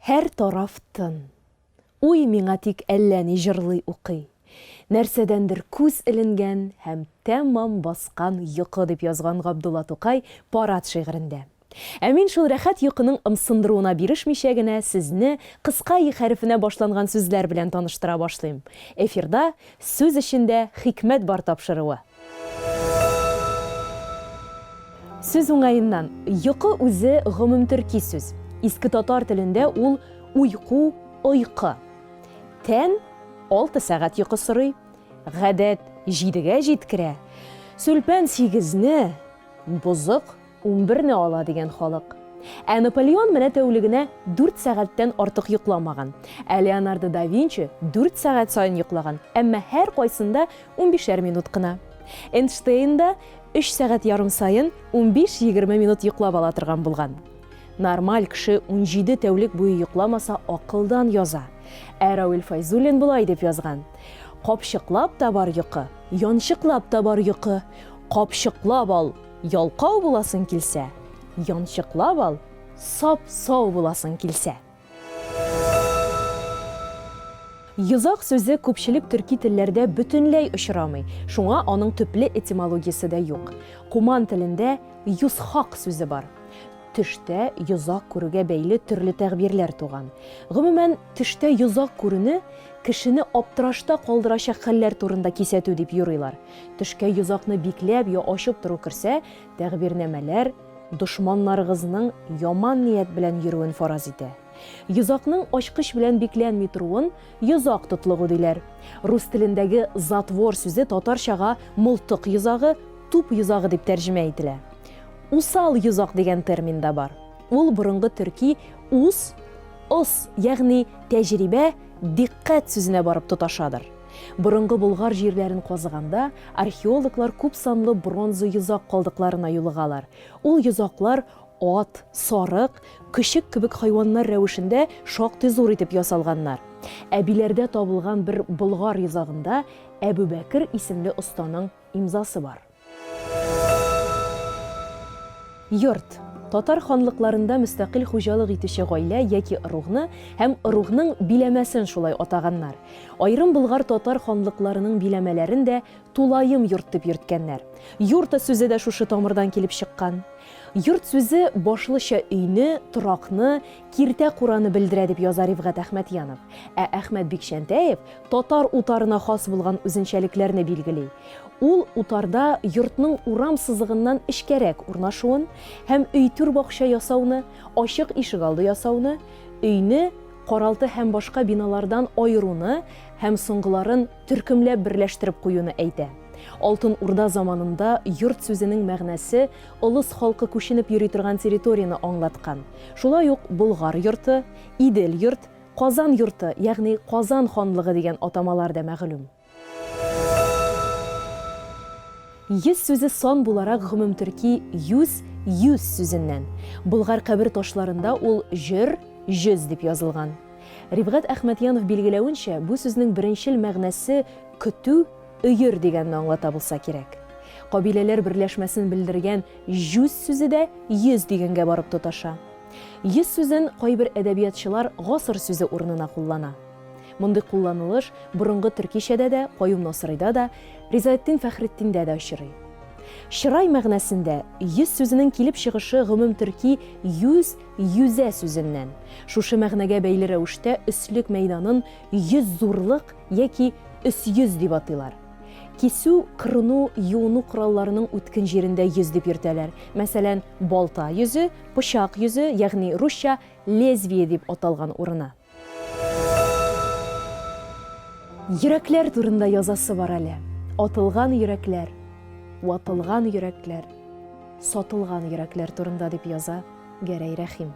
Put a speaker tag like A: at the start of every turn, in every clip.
A: Һәр тараф тын. Уй миңа тик әллә ни җырлый, укый. Нәрсәдәндер күз эленгән һәм тәмам баскан йокы, дип язган Габдулла Тукай Парад шигырендә. Ә мин шул рәхәт йокының ымсындыруына бирешмичә генә сезне кыска и хәрефенә башланган сүзләр белән таныштыра башлыйм. Эфирда Сүз эчендә хикмәт бар тапшыруы. Сүз уңаеннан, йокы үзе гомумтөрки сүз. Иске татар телендә ул уйку, ойкы. Тән алты сәгать йокы сорый, гадәт җидегә җиткерә, сүлпән сигезне, бозык Унберне ала, дигән халык. Ә Наполеон менә тәүлегенә дүрт сәгатьтән артык йокламаган. Ә Леонардо да Винчи дүрт сәгать саен йоклаган, әмма һәркайсында унбишәр минут кына. Эйнштейн да өч сәгать ярым саен унбиш-егерме минут йоклап ала торган булган. Нормаль кеше унҗиде тәүлек буе йокламаса акылдан яза. Ә Равил Фәйзуллин болай дип язган, Капчыклап та бар йокы, янчыклап та бар йокы. Капчыклап ал, Ялкау буласың килсә, янчыклап ал, сап-сау буласың килсә. Йозак сүзе күпчелек төрки телләрдә бөтенләй очрамый, шуңа аның төпле этимологиясе дә юк. Куман телендә юсхак сүзе бар. Төштә йозак күрүгә бәйле төрле тәгъбирләр туган. Гомумән, төштә йозак күрүне кешене аптырашта калдырачак хәлләр турында кисәтү дип юрыйлар. Төшкә йозакны бикләп я ачып тору керсә, тәгъбирнамәләр дошманнарыгызның яман ният белән йөрүен фараз итә. Йозакның ачкыч белән бикләнми торуын йозак тотлыгу диләр. Рус телендәге затвор сүзе татарчага мылтык йозагы, туп йозагы дип тәрҗемә ителә. Усал йозак дигән термин да бар. Ул борынгы төрки ус, ос, ягъни тәҗрибә, дикъкать сүзенә барып тоташадыр. Борынгы Болгар җирләрен казыганда, археологлар күпсанлы бронза йозак калдыкларына юлыгалар. Ул йозаклар ат, сарык, көчек кебек хайваннар рәвешендә шактый зур итеп ясалганнар. Ә Биләрдә табылган бер болгар йозагында Әбүбәкер исемле останың имзасы бар. Йорт, татар ханлыкларында мөстәкыйль хуҗалык итүче гаилә яки ыругны һәм ыругның биләмәсен шулай атаганнар. Аерым болгар-татар ханлыкларының биләмәләрен дә тулаем йорт дип йөрткәннәр. Юрта сүзе дә шушы тамырдан килеп чыккан. Йорт сүзе башлыча өйне, торакны, киртә-кураны белдерә дип яза Рифгать Әхмәтьянов. Ә Әхмәт Бикчәнтәев татар утарына хас булган үзенчәлекләрне билгели. Ул утарда йортның урам сызыгыннан эчкәрәк урнашуын һәм өй-түр бакча ясауны, ачык ишегалды ясауны, өйне каралты һәм башка биналардан аеруны һәм соңгыларын төркемләп берләштереп куюны әйтә. Алтын Урда заманында йорт сүзенең мәгънәсе олыс халкы күченеп йөри торган территорияне аңлаткан. Шулай ук Болгар йорты, Идел йорт, Казан йорты, ягъни Казан ханлыгы дигән атамалар да мәгълүм. Йөз сүзе сан буларак гомумтөрки юз, юз сүзеннән. Болгар кабер ташларында ул җөр, җөз дип язылган. Рифгать Әхмәтьянов билгеләвенчә, бу сүзнең беренчел мәгънәсе көтү, өер дигәнне аңлата булса кирәк. Кабиләләр берләшмәсен белдергән җүз сүзе дә йөз дигәнгә барып тоташа. Йөз сүзен кайбер әдәбиятчылар гасыр сүзе урынына куллана. Мондый кулланылыш борынгы төркичәдә дә, Каюм Насырыйда да, Ризаэтдин Фәхретдиндә дә очрый. Чырай мәгънәсендә йөз сүзенең килеп чыгышы гомумтөрки юз, юзә сүзеннән. Шушы мәгънәгә бәйле рәвештә өслек мәйданын йөз зурлык яки өс-йөз дип атыйлар. Кисү, кырыну, юыну коралларының үткен җирен дә йөз дип йөртәләр. Мәсәлән, балта йөзе, пычак йөзе, ягъни русча лезвие дип аталган урыны. Йөрәкләр турында язасы бар әле. Атылган йөрәкләр, ватылган йөрәкләр, сатылган йөрәкләр турында дип яза Гәрәй Рәхим.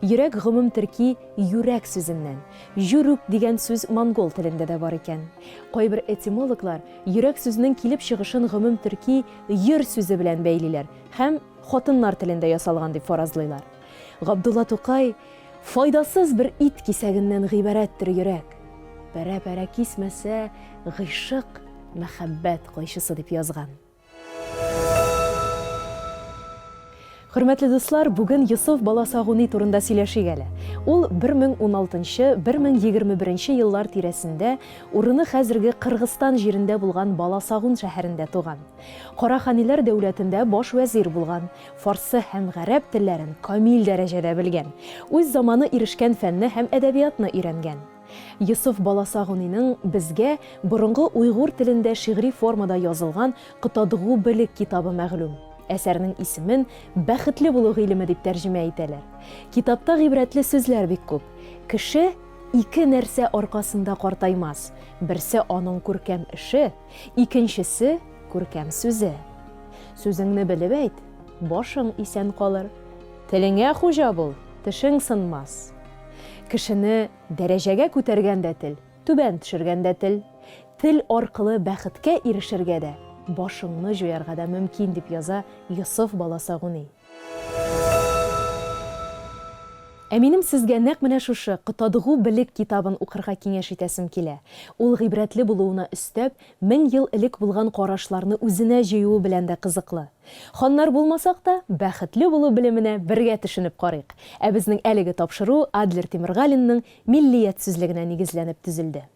A: Йөрәк гомумтөрки юрәк сүзеннән. Җүрүк дигән сүз монгол телендә дә бар икән. Кайбер этимологлар йөрәк сүзенең килеп чыгышын гомумтөрки йөр сүзе белән бәйлиләр һәм хатыннар телендә ясалган дип фаразлыйлар. Габдулла Тукай Файдасыз бер ит кисәгеннән гыйбарәттер йөрәк. Пәрә-пәрә кисмәсә, гыйшык, мәхәббәт кайчысы дип язган. Хөрмәтле дуслар, бүген Йосыф Баласагуни турында сөйләшик әле. Ул 1016-1021 еллар тирәсендә, урыны хәзерге Кыргызстан җирендә булган Баласагун шәһәрендә туган. Караханиләр дәүләтендә баш вәзир булган, фарсы һәм гарәп телләрен камил дәрәҗәдә белгән, үз заманы ирешкән фәнне һәм әдәбиятны өйрәнгән. Йосыф Баласагуниның безгә борынгы уйгур телендә шигъри формада язылган Котадгу белек китабы мәгълүм. Әсәрнең исемен Бәхетле булу гыйлеме дип тәрҗемә итәләр. Китапта гыйбрәтле сүзләр бик күп. Кеше ике нәрсә аркасында картаймас, берсе аның күркәм эше, икенчесе, күркәм сүзе. Сүзеңне белеп әйт, башың исән калыр. Телеңә хуҗа бул, тешең сынмас. Кешене дәрәҗәгә күтәргән дә тел, түбән төшергән дә тел. Тел аркылы бәхеткә ирешергә дә, башыңны җуярга да мөмкин, дип яза Йосыф Баласагуни. Ә минем сезгә нәкъ менә шушы Котадгу белек китабын укырга киңәш итәсем килә. Ул гыйбрәтле булуына өстәп, 1000 ел элек булган карашларны үзенә җыюы белән дә кызыклы. Ханнар булмасак та, бәхетле булу белеменә бергә төшенеп карыйк. Ә безнең әлеге тапшыру Адлер Тимергалинның Миллият сүзлегенә нигезләнеп төзелде.